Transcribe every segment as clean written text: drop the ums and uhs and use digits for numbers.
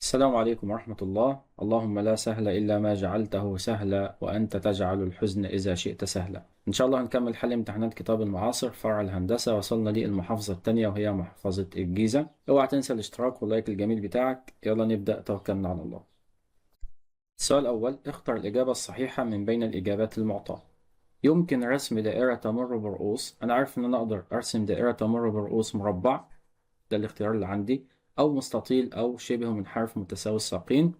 السلام عليكم ورحمة الله. اللهم لا سهل إلا ما جعلته سهلا وأنت تجعل الحزن إذا شئت سهلا. إن شاء الله هنكمل حل امتحانات كتاب المعاصر فرع الهندسة. وصلنا للمحافظة الثانية وهي محافظة الجيزة. اوعى تنسى الاشتراك وال like الجميل بتاعك. يلا نبدأ، توكلنا على الله. السؤال الأول: اختر الإجابة الصحيحة من بين الإجابات المعطاة. يمكن رسم دائرة تمر برؤوس. أنا عارف إن أنا أقدر أرسم دائرة تمر برؤوس مربع، ده الاختيار اللي عندي، أو مستطيل أو شبه منحرف متساوي الساقين.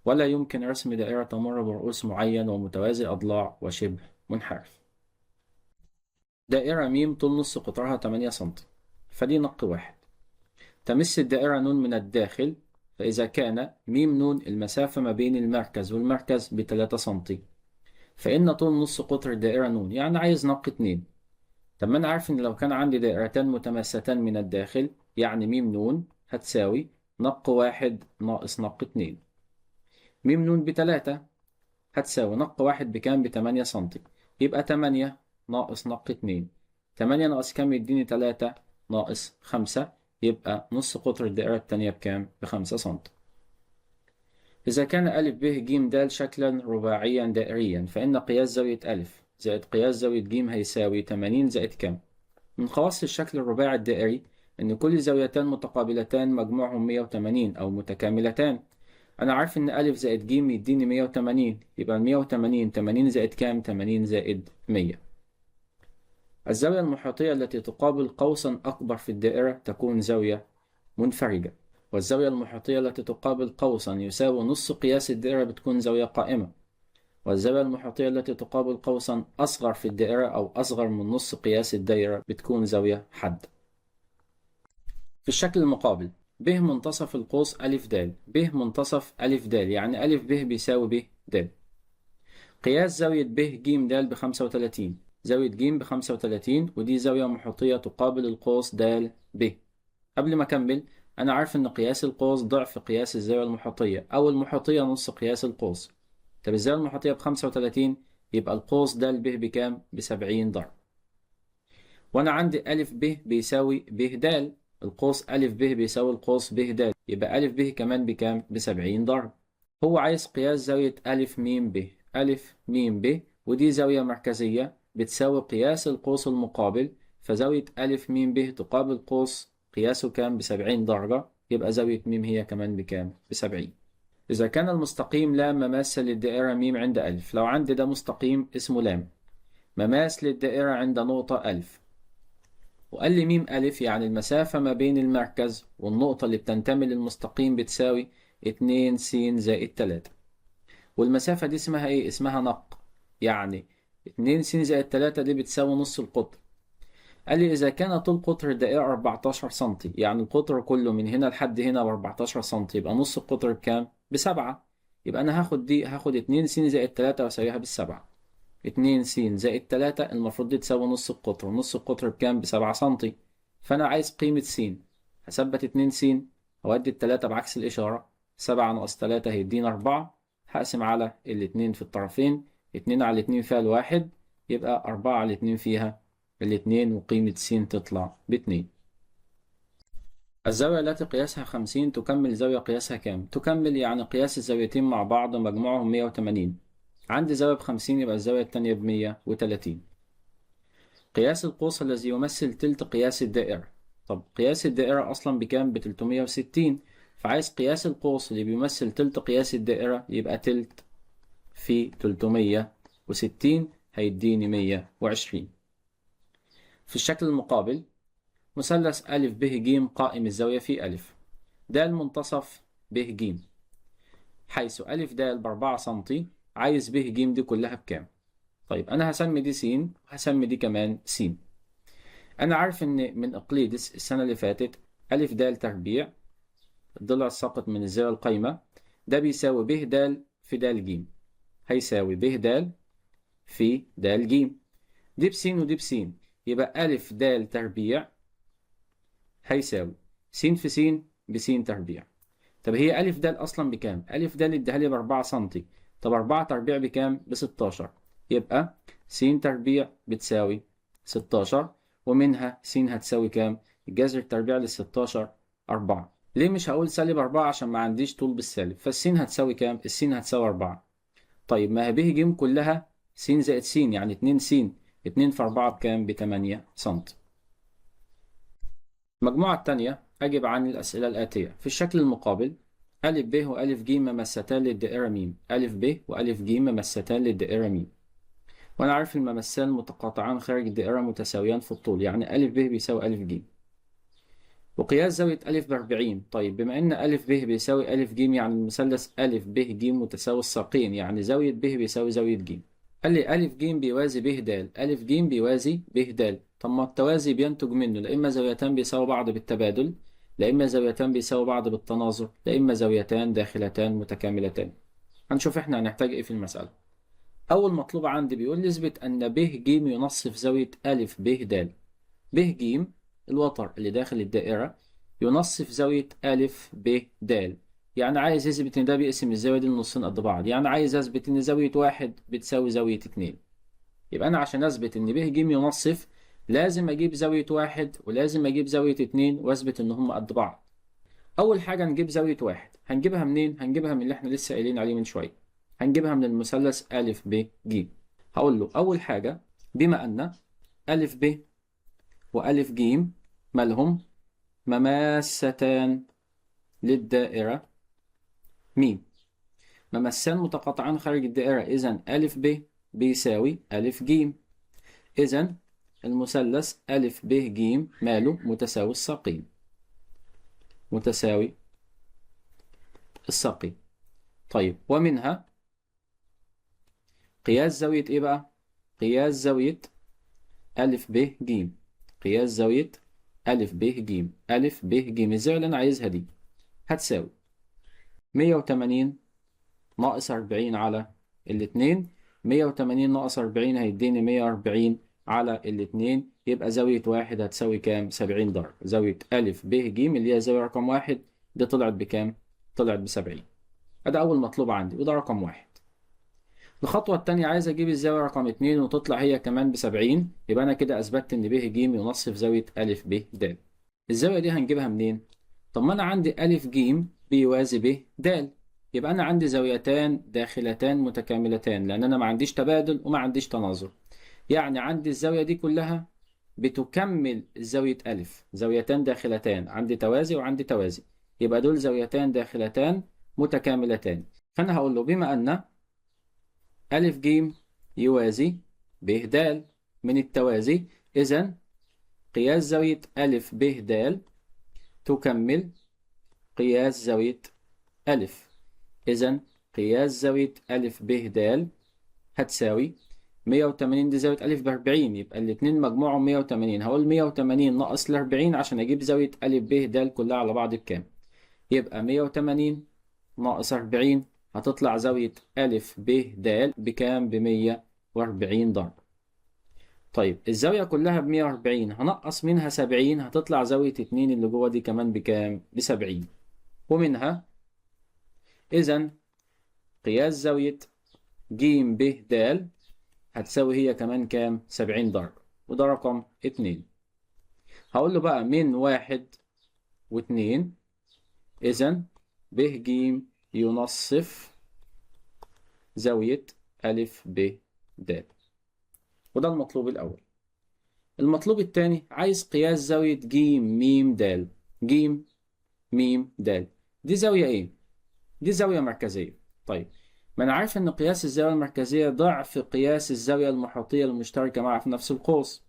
ولا يمكن رسم دائرة تمر برؤوس معين ومتوازي أضلاع وشبه منحرف. دائرة ميم طول نص قطرها 8 سنتي، فدي نق واحد. تمس الدائرة نون من الداخل، فإذا كان ميم نون المسافة ما بين المركز والمركز ب3 سنتي، فإن طول نص قطر الدائرة نون، يعني عايز نق 2. طب ما أنا عارف إن لو كان عندي دائرتان متماستان من الداخل، يعني ميم نون هتساوي نق 1 ناقص نق 2. ميم نون ب3 هتساوي نق 1 بكام؟ ب8 سنتي، يبقى 8 ناقص نق 2. 8 ناقص كام يديني 3 ناقص 5، يبقى نص قطر الدائرة التانية بكام؟ ب5 سنتي. إذا كان ألف ب ج د شكلا رباعيا دائريا، فإن قياس زاوية ألف زائد قياس زاوية ج هيساوي 80 زائد كام؟ من خواص الشكل الرباعي الدائري إن كل زاويتان متقابلتان مجموعهم 180 أو متكاملتان. أنا عارف إن ألف زائد ج يديني 180، يبقى 180 80 زائد كام؟ 80 زائد 100. الزاوية المحيطية التي تقابل قوسا أكبر في الدائرة تكون زاوية منفرجة، والزاوية المحيطية التي تقابل قوسا يساوي نص قياس الدائرة بتكون زاوية قائمة، والزاوية المحيطية التي تقابل قوسا أصغر في الدائرة أو أصغر من نص قياس الدائرة بتكون زاوية حادة. في الشكل المقابل ب منتصف القوس ألف د، ب منتصف ألف د، يعني ألف ب بيساوي ب د. قياس زاوية ب ج د ب35، زاوية ج ب35، ودي زاوية محيطية تقابل القوس د ب. قبل ما أكمل، أنا عارف إن قياس القوس ضعف قياس الزاوية المحيطية، أو المحيطية نص قياس القوس. طب الزاوية المحيطية ب35، يبقى القوس د ب بكام؟ ب70 ضرب. وأنا عندي ألف ب بيساوي ب د، القوس ألف ب بيساوي القوس ب د، يبقى ألف ب كمان بكام؟ ب70 ضرب. هو عايز قياس زاوية ألف ميم ب، ألف ميم ب، ودي زاوية مركزية بتساوي قياس القوس المقابل، فزاوية ألف ميم ب تقابل قوس قياسه كام؟ ب70 درجة، يبقى زاوية ميم هي كمان بكام؟ ب70. إذا كان المستقيم لام مماسا للدائرة ميم عند ألف، لو عندي ده مستقيم اسمه لام مماس للدائرة عند نقطة ألف، وقال لي ميم ألف يعني المسافة ما بين المركز والنقطة اللي بتنتمي للمستقيم بتساوي 2 س زائد 3، والمسافة دي اسمها إيه؟ اسمها نق، يعني 2 س زائد 3 دي بتساوي نص القطر. قال لي إذا كان طول قطر الدائرة 14 سنتي، يعني القطر كله من هنا لحد هنا ب 14 سنتي، يبقى نص القطر بكام؟ ب7. يبقى أنا هاخد دي، هاخد 2 س زائد 3 وأساويها بال7. 2 س زائد 3 المفروض دي تساوي نص القطر، ونص القطر بكام؟ ب7 سنتي. فأنا عايز قيمة س، هثبت 2 س وأدي التلاتة بعكس الإشارة، 7 ناقص 3 هيدينا 4، هقسم على الاتنين في الطرفين، 2 على 2 فيها الواحد، يبقى 4 على 2 فيها الاتنين، وقيمة س تطلع ب2. الزاوية التي قياسها 50 تكمل زاوية قياسها كام؟ تكمل يعني قياس الزاويتين مع بعض مجموعهم 180. عندي زاوية ب50، يبقى الزاوية التانية ب130. قياس القوس الذي يمثل تلت قياس الدائرة. طب قياس الدائرة أصلا بكام؟ ب360، فعايز قياس القوس اللي بيمثل تلت قياس الدائرة، يبقى تلت في 360 هيديني 120. في الشكل المقابل مثلث ألف ب ج قائم الزاوية في ألف، د منتصف ب ج، حيث ألف د ب4 سنتي، عايز ب ج دي كلها بكام؟ طيب أنا هسمي دي س وهسمي دي كمان س. أنا عارف إن من إقليدس السنة اللي فاتت ألف د تربيع الضلع الساقط من الزاوية القايمة ده بيساوي ب د في د ج، هيساوي ب د في د ج، دي بس ودي بس، يبقى ألف د تربيع هيساوي س في س بس تربيع. طب هي ألف د أصلا بكام؟ ألف د اديها لي ب4 سنتي، طب 4 تربيع بكام؟ ب16، يبقى س تربيع بتساوي 16، ومنها س هتساوي كام؟ الجذر التربيع لل16 4. ليه مش هقول سالب 4؟ عشان ما عنديش طول بالسالب. فالسين هتساوي كام؟ السين هتساوي 4. طيب ما هي ب ج كلها س زائد س، يعني 2 س، 2 في 4 بكام؟ ب 8 سم. المجموعة الثانية أجب عن الأسئلة الآتية. في الشكل المقابل أ ب وألف ج ممستان للدائرة م، أ ب وألف ج ممستان للدائرة م، وأنا عارف الممسان متقاطعان خارج الدائرة متساويان في الطول، يعني أ ب بيساوي أ ج. وقياس زاوية أ ب40. طيب بما إن أ ب بيساوي أ ج، يعني المثلث أ ب ج متساوي الساقين، يعني زاوية ب بيساوي زاوية ج. قال لي أ ج بيوازي ب د، أ ج بيوازي ب د. طب ما التوازي بينتج منه لا إما زاويتان بيساووا بعض بالتبادل، لا إما زاويتان بيساووا بعض بالتناظر، لا إما زاويتان داخلتان متكاملتان. هنشوف إحنا هنحتاج إيه في المسألة. أول مطلوب عندي بيقول لي اثبت أن ب ج ينصف زاوية أ ب د. ب ج الوتر اللي داخل الدائرة ينصف زاوية أ ب د، يعني عايز يثبت إن ده بيقسم الزاوية دي لنصين قد بعض، يعني عايز أثبت إن زاوية 1 بتساوي زاوية 2. يبقى أنا عشان أثبت إن ب ج ينصف لازم أجيب زاوية 1 ولازم أجيب زاوية 2 وأثبت إن هم قد بعض. أول حاجة نجيب زاوية 1، هنجيبها منين؟ هنجيبها من اللي إحنا لسه قايلين عليه من شوية، هنجيبها من المثلث أ ب ج. هقول له أول حاجة بما أن أ ب وألف ج مالهم مماستان للدائرة م، ممسان متقاطعان خارج الدائرة، إذن أ ب بيساوي أ ج. إذن المثلث أ ب ج ماله متساوي الساقين، متساوي الساقين. طيب ومنها قياس زاوية إيه بقى؟ قياس زاوية أ ب ج، قياس زاوية أ ب ج، أ ب ج الزاوية اللي أنا عايزها دي هتساوي 180 ناقص 40 على الاتنين، 180 ناقص 40 هيديني 140 على الاتنين، يبقى زاوية 1 هتساوي كام؟ 70 درجة. زاوية أ ب ج اللي هي زاوية رقم 1 دي طلعت بكام؟ طلعت ب70. ده أول مطلوب عندي وده رقم 1. الخطوة التانية عايز أجيب الزاوية رقم 2 وتطلع هي كمان ب70، يبقى أنا كده أثبتت إن ب ج ينصف زاوية أ ب د. الزاوية دي هنجيبها منين؟ طب ما أنا عندي أ ج بيوازي ب د، يبقى أنا عندي زاويتان داخلتان متكاملتان، لأن أنا ما عنديش تبادل وما عنديش تناظر. يعني عندي الزاوية دي كلها بتكمل زاوية أ، زاويتان داخلتان، عندي توازي وعندي توازي، يبقى دول زاويتان داخلتان متكاملتان. فأنا هقول له بما أن أ ج يوازي ب د من التوازي، إذن قياس زاوية أ ب د تكمل قياس زاوية أ. إذن قياس زاوية أ ب د هتساوي 180، دي زاوية أ ب40، يبقى الاتنين مجموعهم 180. هقول 180 ناقص ال40 عشان أجيب زاوية أ ب د كلها على بعض بكام، يبقى 180 ناقص 40 هتطلع زاوية أ ب د بكام؟ ب140 درجة. طيب الزاوية كلها ب140، هنقص منها 70 هتطلع زاوية 2 اللي جوه دي كمان بكام؟ ب70. ومنها إذن قياس زاوية ج ب د هتساوي هي كمان كام؟ 70 درجة، وده رقم 2. هقول له بقى من 1 و2 إذن ب ج ينصف زاوية أ ب د، وده المطلوب الأول. المطلوب الثاني عايز قياس زاوية ج م د. ج م د دي زاوية إيه؟ دي زاوية مركزية. طيب ما أنا عارف إن قياس الزاوية المركزية ضعف قياس الزاوية المحيطية المشتركة معها في نفس القوس،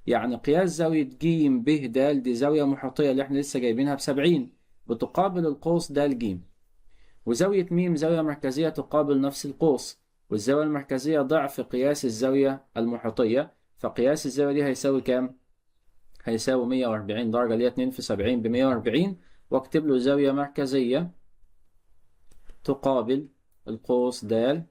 يعني قياس زاوية ج ب د دي زاوية محيطية اللي إحنا لسه جايبينها ب70 بتقابل القوس د ج، وزاوية م زاوية مركزية تقابل نفس القوس، والزاوية المركزية ضعف قياس الزاوية المحيطية، فقياس الزاوية دي هيساوي كام؟ هيساوي 140 درجة اللي هي 2 في 70 ب140، واكتب له زاوية مركزية تقابل القوس د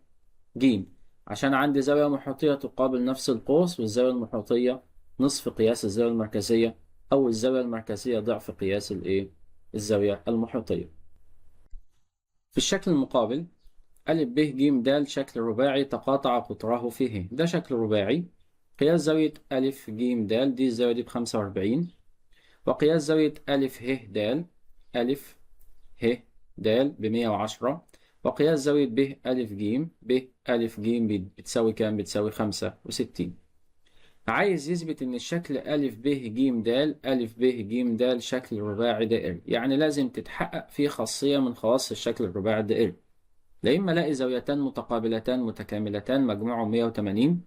ج، عشان عندي زاوية محيطية تقابل نفس القوس، والزاوية المحيطية نصف قياس الزاوية المركزية، أو الزاوية المركزية ضعف قياس الإيه؟ الزاوية المحيطية. في الشكل المقابل أ ب ج د شكل رباعي تقاطع قطرة فيه، ده شكل رباعي. قياس زاوية أ ج د دي الزاوية دي ب45، وقياس زاوية أ ه د، ألف ه د ب 110، وقياس زاوية ب ألف ج، ب ألف ج بتساوي كام؟ بتساوي 65. عايز يثبت إن الشكل ألف ب ج د، ألف ب ج د شكل رباعي دائري، يعني لازم تتحقق فيه خاصية من خواص الشكل الرباعي الدائري. لا إما ألاقي زاويتان متقابلتان متكاملتان مجموعهم 180،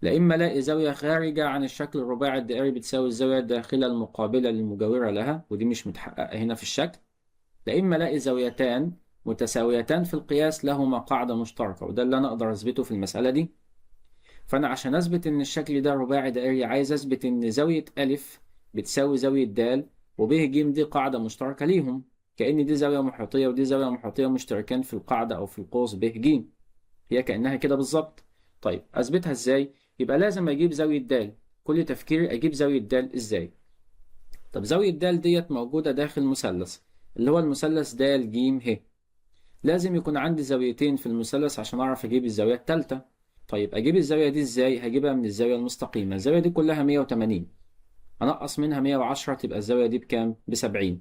لا إما ألاقي زاوية خارجة عن الشكل الرباعي الدائري بتساوي الزاوية الداخلة المقابلة للمجاورة لها، ودي مش متحققة هنا في الشكل، لا إما ألاقي زاويتان متساويتان في القياس لهما قاعدة مشتركة، وده اللي أنا أقدر أثبته في المسألة دي. فأنا عشان أثبت إن الشكل ده رباعي دائري عايز أثبت إن زاوية ألف بتساوي زاوية د وب ج دي قاعدة مشتركة ليهم، كأن دي زاوية محيطية ودي زاوية محيطية مشتركان في القاعدة أو في القوس ب ج، هي كأنها كده بالظبط. طيب أثبتها إزاي؟ يبقى لازم أجيب زاوية د، كل تفكيري أجيب زاوية د إزاي؟ طب زاوية د ديت موجودة داخل مثلث اللي هو المثلث د ج ه، لازم يكون عندي زاويتين في المثلث عشان أعرف أجيب الزاوية التالتة. طيب أجيب الزاوية دي إزاي؟ هجيبها من الزاوية المستقيمة، الزاوية دي كلها 180، أنقص منها 110 تبقى الزاوية دي بكام؟ ب70.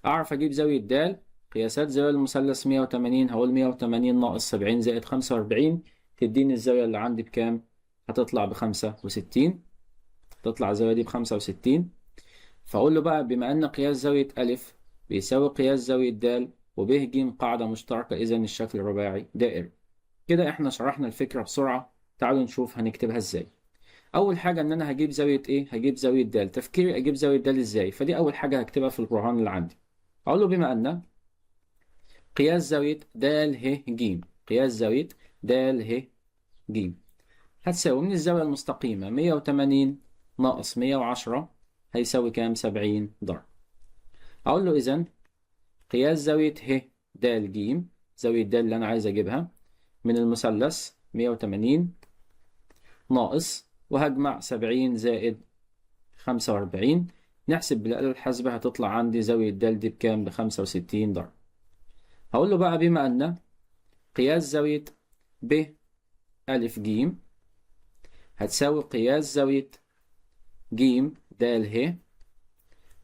أعرف أجيب زاوية د، قياسات زاوية المثلث 180، هقول 180 ناقص 70 زائد 45 تديني الزاوية اللي عندي بكام؟ هتطلع ب65، تطلع الزاوية دي ب65. فأقول له بقى بما أن قياس زاوية ألف بيساوي قياس زاوية د وب ج قاعدة مشتركة، إذن الشكل الرباعي دائري. كده إحنا شرحنا الفكرة بسرعة، تعالوا نشوف هنكتبها إزاي. أول حاجة إن أنا هجيب زاوية إيه؟ هجيب زاوية د. تفكيري أجيب زاوية د إزاي؟ فدي أول حاجة هكتبها في البرهان اللي عندي. أقول له بما أن قياس زاوية د ه ج، قياس زاوية د ه ج هتساوي من الزاوية المستقيمة 180 ناقص 110 هيساوي كام؟ 70 درجة. أقول له إذن قياس زاوية ه د ج، زاوية د اللي أنا عايز أجيبها من المثلث 180 ناقص، وهجمع 70 زائد 45، نحسب بالآلة الحاسبة هتطلع عندي زاوية د دي بكام؟ ب65 درجة. هقول له بقى بما أن قياس زاوية ب ألف ج هتساوي قياس زاوية ج د ه،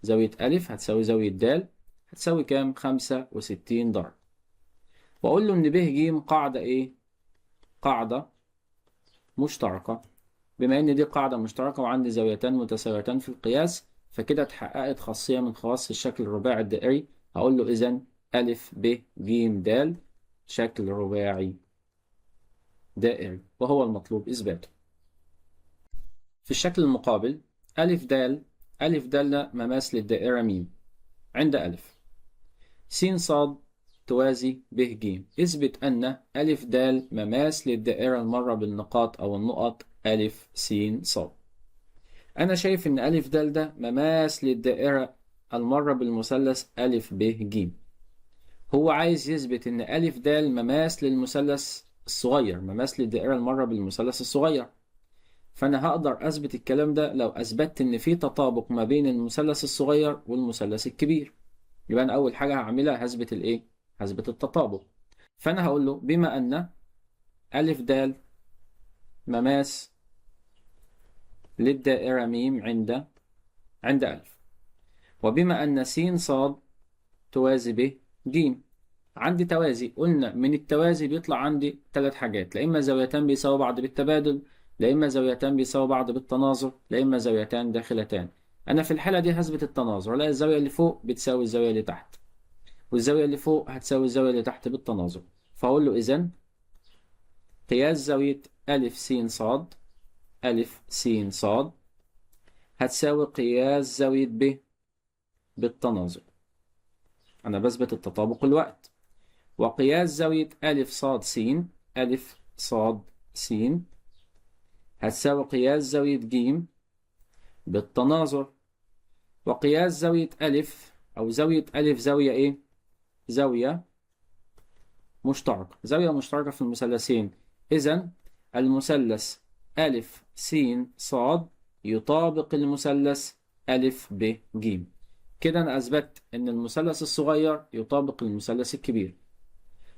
زاوية ألف هتساوي زاوية د هتساوي كام؟ 65 درجة. وأقول له إن ب ج قاعدة إيه؟ قاعدة مشتركة. بما إن دي قاعدة مشتركة وعندي زاويتان متساويتان في القياس، فكده اتحققت خاصية من خواص الشكل الرباعي الدائري. هقول له إذن ألف ب ج د شكل رباعي دائري، وهو المطلوب إثباته. في الشكل المقابل ألف د، ألف د مماس للدائرة م عند ألف، س ص توازي ب ج. اثبت أن ألف د مماس للدائرة المارة بالنقاط أو النقط ألف س ص. أنا شايف إن ألف د ده مماس للدائرة المارة بالمثلث ألف ب ج. هو عايز يثبت إن ألف د مماس للمثلث الصغير، مماس للدائرة المارة بالمثلث الصغير. فأنا هقدر أثبت الكلام ده لو أثبتت إن في تطابق ما بين المثلث الصغير والمثلث الكبير. يبقى أنا أول حاجة هعملها هثبت الإيه؟ هثبت التطابق. فأنا هقول له بما أن ألف د مماس للدائرة م عند ألف، وبما أن س ص توازي ب ج، عندي توازي. قلنا من التوازي بيطلع عندي ثلاث حاجات، لا إما زاويتان بيساووا بعض بالتبادل، لا إما زاويتان بيساووا بعض بالتناظر، لا إما زاويتان داخلتان. أنا في الحالة دي هثبت التناظر، لا الزاوية اللي فوق بتساوي الزاوية اللي تحت، والزاوية اللي فوق هتساوي الزاوية اللي تحت بالتناظر. فأقول له إذن قياس زاوية ألف س ص، ألف س ص هتساوي قياس زاوية ب بالتناظر. أنا بثبت التطابق الوقت. وقياس زاوية ألف ص س، ألف ص س هتساوي قياس زاوية ج بالتناظر. وقياس زاوية ألف أو زاوية ألف زاوية إيه؟ زاوية مشتركة، زاوية مشتركة في المثلثين. إذن المثلث ألف س ص يطابق المثلث ألف ب ج. كده أنا أثبتت إن المثلث الصغير يطابق المثلث الكبير.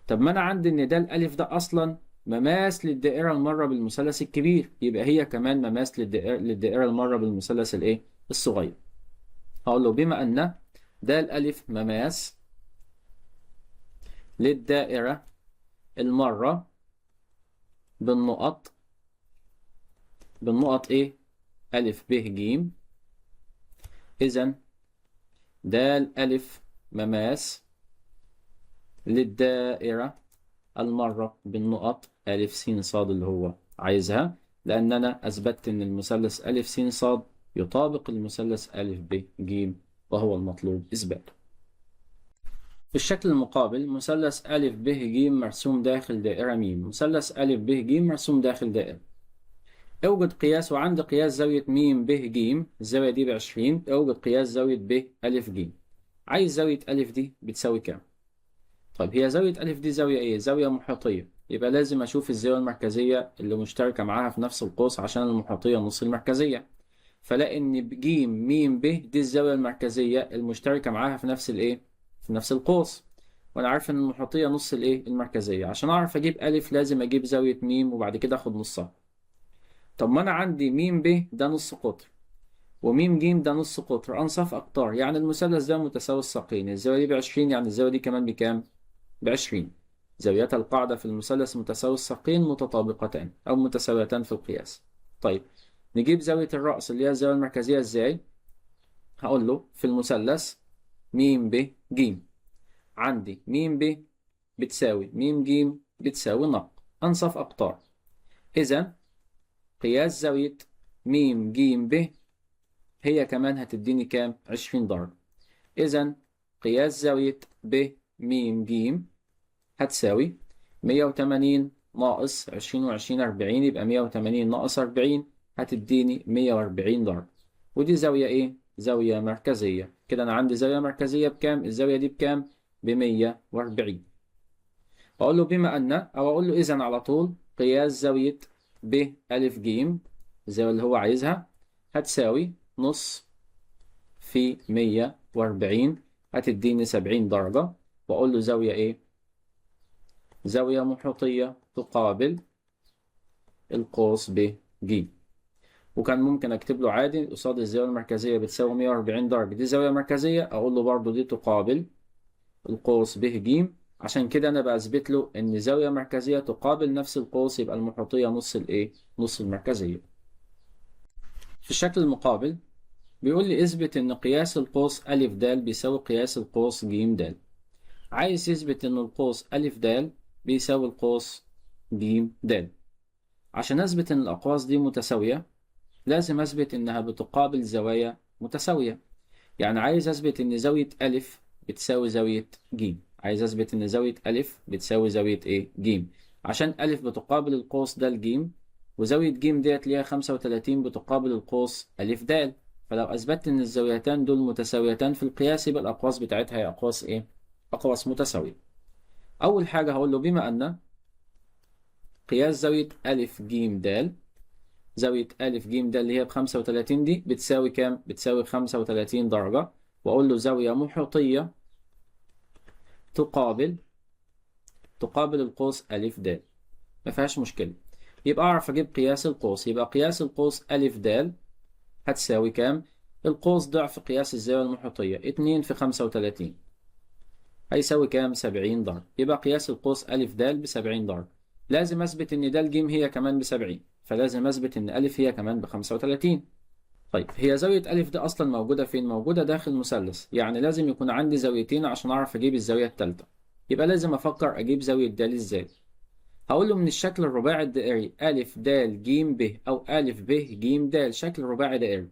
طب ما أنا عندي إن ده الألف ده أصلا مماس للدائرة المارة بالمثلث الكبير، يبقى هي كمان مماس للدائرة المارة بالمثلث الإيه؟ الصغير. هقول له بما أن د ألف مماس للدائرة المرة بالنقط إيه؟ ألف ب ج. إذن د ألف مماس للدائرة المرة بالنقط ألف س ص اللي هو عايزها، لأن أنا أثبتت إن المثلث ألف س ص يطابق المثلث ألف ب ج، وهو المطلوب إثباته. في الشكل المقابل مثلث ألف ب ج مرسوم داخل دائرة م، مثلث ألف ب ج مرسوم داخل دائرة. اوجد قياس، وعند قياس زاوية م ب ج، الزاوية دي ب20، اوجد قياس زاوية ب ألف ج. عايز زاوية ألف دي بتساوي كام؟ طيب هي زاوية ألف دي زاوية إيه؟ زاوية محيطية، يبقى لازم أشوف الزاوية المركزية اللي مشتركة معاها في نفس القوس عشان المحيطية نص المركزية. فلاقي إن ج م ب دي الزاوية المركزية المشتركة معاها في نفس الإيه؟ في نفس القوس، وأنا عارف إن المحيطية نص الإيه؟ المركزية. عشان أعرف أجيب ألف لازم أجيب زاوية م وبعد كده آخد نصها. طب ما أنا عندي م ب ده نص قطر، وميم ج ده نص قطر، أنصاف أقطار، يعني المثلث ده متساوي الساقين، الزاوية دي ب20، يعني الزاوية دي كمان بكام؟ ب20. زاويتا القاعدة في المثلث متساوي الساقين متطابقتان أو متساويتان في القياس. طيب نجيب زاوية الرأس اللي هي الزاوية المركزية إزاي؟ هقول له في المثلث م ب ج، عندي م ب بتساوي م ج بتساوي نق، أنصاف أقطار. إذا قياس زاوية م ج ب هي كمان هتديني كام؟ 20 درجة. إذا قياس زاوية ب م ج هتساوي 180 ناقص 20 و20 40، يبقى 180 ناقص 40 هتديني 140 درجة. ودي زاوية إيه؟ زاوية مركزية. كده أنا عندي زاوية مركزية بكام؟ الزاوية دي بكام؟ ب140. أقول له بما أن، أو أقول له إذن على طول قياس زاوية ب ألف ج، الزاوية اللي هو عايزها، هتساوي نص في 140 هتديني 70 درجة. وأقول له زاوية إيه؟ زاوية محيطية تقابل القوس ب ج. وكان ممكن أكتب له عادي قصاد الزاوية المركزية بتساوي 140 درجة، دي زاوية مركزية، أقول له برضو دي تقابل القوس ب ج. عشان كده أنا بأثبت له إن زاوية مركزية تقابل نفس القوس، يبقى المحيطية نص الإيه؟ نص المركزية. في الشكل المقابل بيقول لي اثبت إن قياس القوس أ د بيساوي قياس القوس ج د. عايز يثبت إن القوس أ د بيساوي القوس ج د. عشان أثبت إن الأقواس دي متساوية لازم أثبت إنها بتقابل زوايا متساوية. يعني عايز أثبت إن زاوية أ بتساوي زاوية ج، عايز أثبت إن زاوية أ بتساوي زاوية إيه؟ ج، عشان أ بتقابل القوس د ج، وزاوية ج ديت ليها 35 بتقابل القوس أ د. فلو أثبتت إن الزاويتان دول متساويتان في القياس يبقى الأقواس بتاعتها هي أقواس إيه؟ أقواس متساوية. أول حاجة هقول له بما أن قياس زاوية أ ج د، زاوية أ ج د اللي هي ب35 دي بتساوي كام؟ بتساوي 35 درجة. وأقول له زاوية محيطية تقابل القوس أ د، ما فيهاش مشكلة. يبقى أعرف أجيب قياس القوس، يبقى قياس القوس أ د هتساوي كام؟ القوس ضعف قياس الزاوية المحيطية 2 في 35 هيساوي كام؟ 70 درجة. يبقى قياس القوس أ د ب70 درجة. لازم أثبت إن د ج هي كمان ب70، فلازم أثبت إن أ هي كمان ب35. طيب هي زاوية أ دي أصلا موجودة فين؟ موجودة داخل مثلث، يعني لازم يكون عندي زاويتين عشان أعرف أجيب الزاوية التالتة. يبقى لازم أفكر أجيب زاوية د إزاي؟ هقول له من الشكل الرباعي الدائري أ د ج ب أو أ ب ج د، شكل رباعي دائري،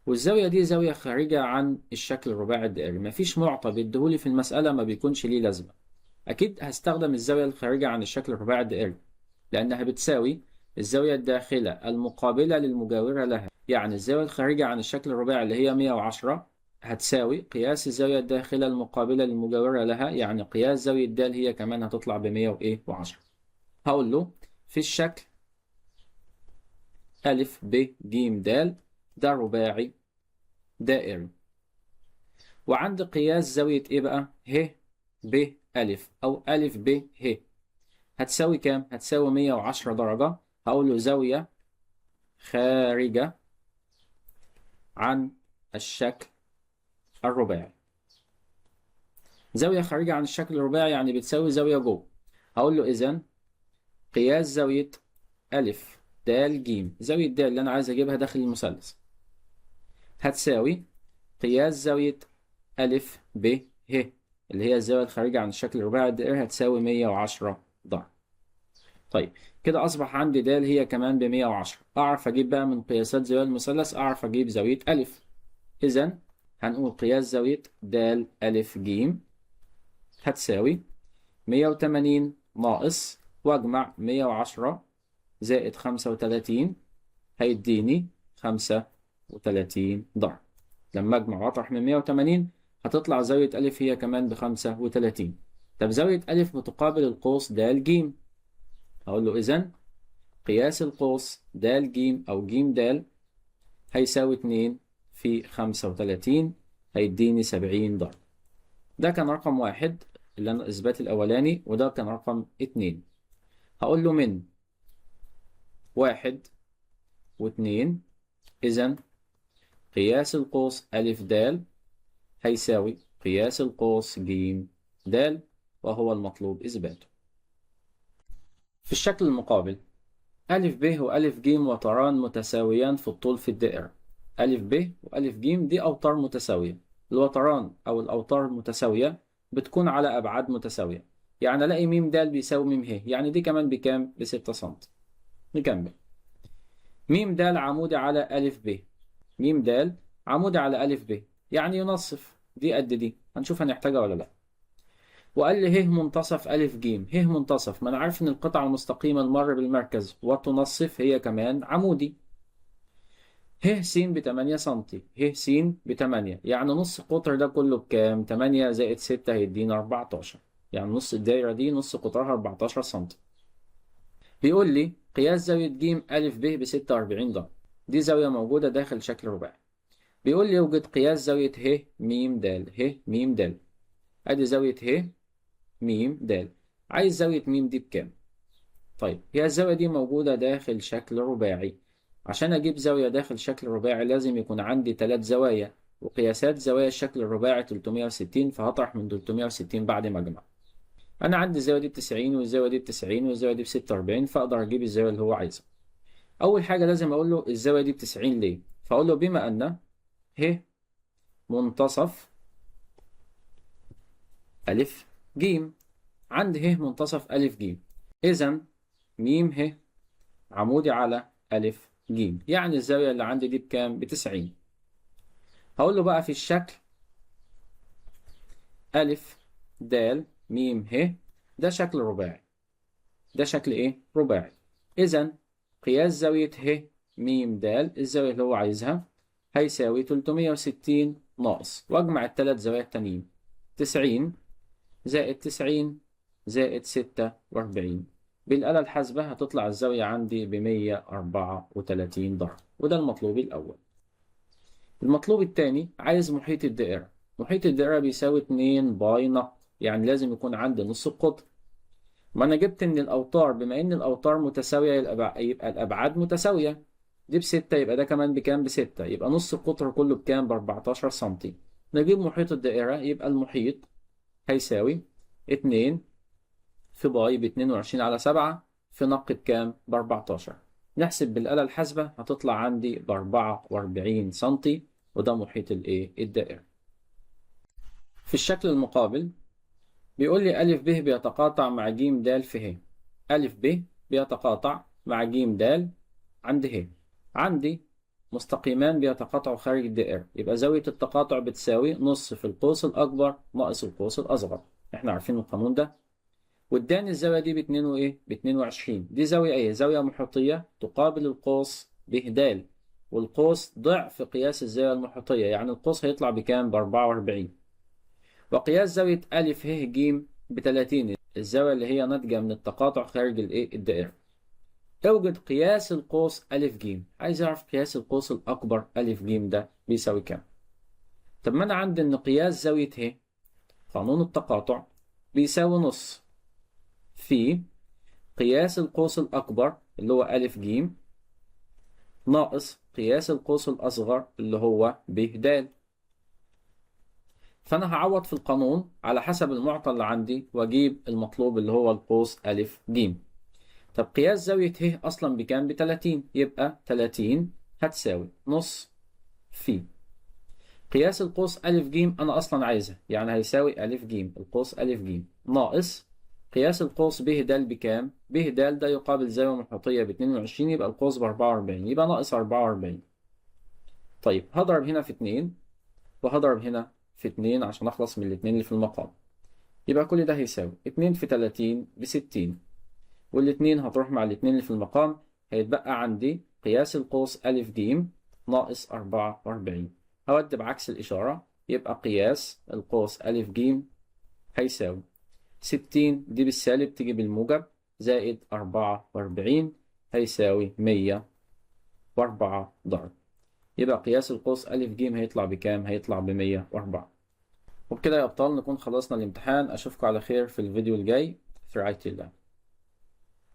والزاوية دي زاوية خارجة عن الشكل الرباعي الدائري، مفيش معطى بيديهولي في المسألة ما بيكونش ليه لازمة. أكيد هستخدم الزاوية الخارجة عن الشكل الرباعي الدائري لأنها بتساوي الزاوية الداخلة المقابلة للمجاورة لها، يعني الزاوية الخارجة عن الشكل الرباعي اللي هي 110 هتساوي قياس الزاوية الداخلة المقابلة للمجاورة لها، يعني قياس زاوية د هي كمان هتطلع ب 110. هقول له في الشكل أ ب ج د ده رباعي دائري، وعند قياس زاوية إيه بقى؟ ه ب أ أو أ ب ه هتساوي كام؟ هتساوي 110 درجة. هقول له زاوية خارجة عن الشكل الرباعي. زاوية خارجة عن الشكل الرباعي يعني بتساوي زاوية جوه. هقول له إذا قياس زاوية ألف د ج، زاوية د اللي أنا عايز أجيبها داخل المثلث، هتساوي قياس زاوية ألف ب ه اللي هي الزاوية الخارجة عن الشكل الرباعي الدائري، هتساوي 110 درجة. طيب كده أصبح عندي د هي كمان ب 110. أعرف أجيب بقى من قياسات زوايا المثلث، أعرف أجيب زاوية ألف. إذا هنقول قياس زاوية د ألف ج هتساوي 180 ناقص، وأجمع 110 زائد 35 هيديني 35 درجة. لما أجمع وأطرح من 180 هتطلع زاوية ألف هي كمان ب 35. طب زاوية ألف بتقابل القوس د ج، هقول له إذن قياس القوس د ج أو ج د هيساوي 2 في 35 هيديني 70 درجة. ده كان رقم واحد اللي أنا الإثبات الأولاني، وده كان رقم 2. هقول له من 1 و2 إذن قياس القوس ألف د هيساوي قياس القوس ج د، وهو المطلوب إثباته. في الشكل المقابل ألف ب وألف ج وتران متساويان في الطول في الدائرة. ألف ب وألف ج دي أوتار متساوية. الوتران أو الأوتار المتساوية بتكون على أبعاد متساوية، يعني ألاقي م د بيساوي م ه، يعني دي كمان بكام؟ ب6 سم. نكمل. م د عمودي على ألف ب، م د عمودي على ألف ب يعني ينصف دي قد دي، هنشوف هنحتاجها ولا لا. وقال لي ه منتصف ألف ج، ه منتصف، ما أنا عارف إن القطعة المستقيمة المر بالمركز وتنصف هي كمان عمودي. ه س ب 8 سم، ه س ب 8، يعني نص القطر ده كله بكام؟ 8 زائد 6 هيدينا 14، يعني نص الدايرة دي نص قطرها 14 سم. بيقول لي قياس زاوية ج ألف ب ب 46 درجة، دي زاوية موجودة داخل شكل رباعي. بيقول لي يوجد قياس زاوية ه م د، ه م د، ادي زاوية ه م د، عايز زاوية م دي بكام؟ طيب هي الزاوية دي موجودة داخل شكل رباعي، عشان أجيب زاوية داخل شكل رباعي لازم يكون عندي 3 زوايا، وقياسات زوايا الشكل الرباعي 360، فهطرح من 360 بعد ما أجمع. أنا عندي الزاوية دي ب90 والزاوية دي ب90 والزاوية دي ب46، فأقدر أجيب الزاوية اللي هو عايزها. أول حاجة لازم أقول له الزاوية دي ب90 ليه؟ فأقول له بما أن ه منتصف ألف ج، عند ه منتصف ألف ج، إذا م ه عمودي على ألف ج، يعني الزاوية اللي عندي دي بكام؟ ب90. هقول له بقى في الشكل ألف د م ه ده شكل رباعي، ده شكل إيه؟ رباعي. إذا قياس زاوية ه م د الزاوية اللي هو عايزها هيساوي 360 ناقص، وأجمع الثلاث زوايا التانيين 90 زائد 90 زائد 46، بالآلة الحاسبة هتطلع الزاوية عندي ب 134 درجة، وده المطلوب الأول. المطلوب الثاني عايز محيط الدائرة. محيط الدائرة بيساوي 2 باي نق، يعني لازم يكون عندي نص القطر. ما أنا جبت إن الأوتار، بما إن الأوتار متساوية يبقى الأبعاد متساوية، دي ب6 يبقى ده كمان بكام؟ ب6، يبقى نص القطر كله بكام؟ ب14 سنتي. نجيب محيط الدائرة، يبقى المحيط هيساوي 2 في باي ب22 على 7 في نق بكام؟ ب14. نحسب بالآلة الحاسبة هتطلع عندي ب44 سنتي، وده محيط الإيه؟ الدائرة. في الشكل المقابل بيقول لي ألف ب بيتقاطع مع ج د في ه، ألف ب بيتقاطع مع ج د عند ه، عندي مستقيمان بيتقاطعوا خارج الدائرة، يبقى زاوية التقاطع بتساوي نص في القوس الأكبر ناقص القوس الأصغر، احنا عارفين القانون ده. واداني الزاوية دي باتنين وإيه؟ ب22، دي زاوية إيه؟ زاوية محيطية تقابل القوس ب د، والقوس ضعف قياس الزاوية المحيطية، يعني القوس هيطلع بكام؟ ب44. وقياس زاوية أ ه ج ب30، الزاوية اللي هي ناتجة من التقاطع خارج الإيه؟ الدائرة. اوجد قياس القوس أ ج، عايز أعرف قياس القوس الأكبر أ ج ده بيساوي كام؟ طب ما أنا عندي إن قياس زاوية ه قانون التقاطع بيساوي نص في قياس القوس الأكبر اللي هو أ ج ناقص قياس القوس الأصغر اللي هو ب د. فأنا هعوض في القانون على حسب المعطى اللي عندي وأجيب المطلوب اللي هو القوس أ ج. طب قياس زاوية ه أصلا بكام؟ ب 30، يبقى 30 هتساوي نص في قياس القوس أ ج أنا أصلا عايزها، يعني هيساوي أ ج، القوس أ ج ناقص قياس القوس ب د بكام؟ ب د ده يقابل زاوية محيطية ب 22، يبقى القوس ب 44، يبقى ناقص 44. طيب هضرب هنا في 2 وهضرب هنا في 2 عشان أخلص من الاتنين اللي في المقام، يبقى كل ده هيساوي 2 في 30 ب 60، والاتنين هتروح مع الاتنين اللي في المقام، هيتبقى عندي قياس القوس أ ج ناقص 44. هودي بعكس الإشارة، يبقى قياس القوس أ ج هيساوي 60 دي بالسالب تيجي بالموجب زائد 44 هيساوي 104 ضرب. يبقى قياس القوس أ ج هيطلع بكام؟ هيطلع ب 104. وبكده يا أبطال نكون خلصنا الامتحان. أشوفكم على خير في الفيديو الجاي. في رعاية الله.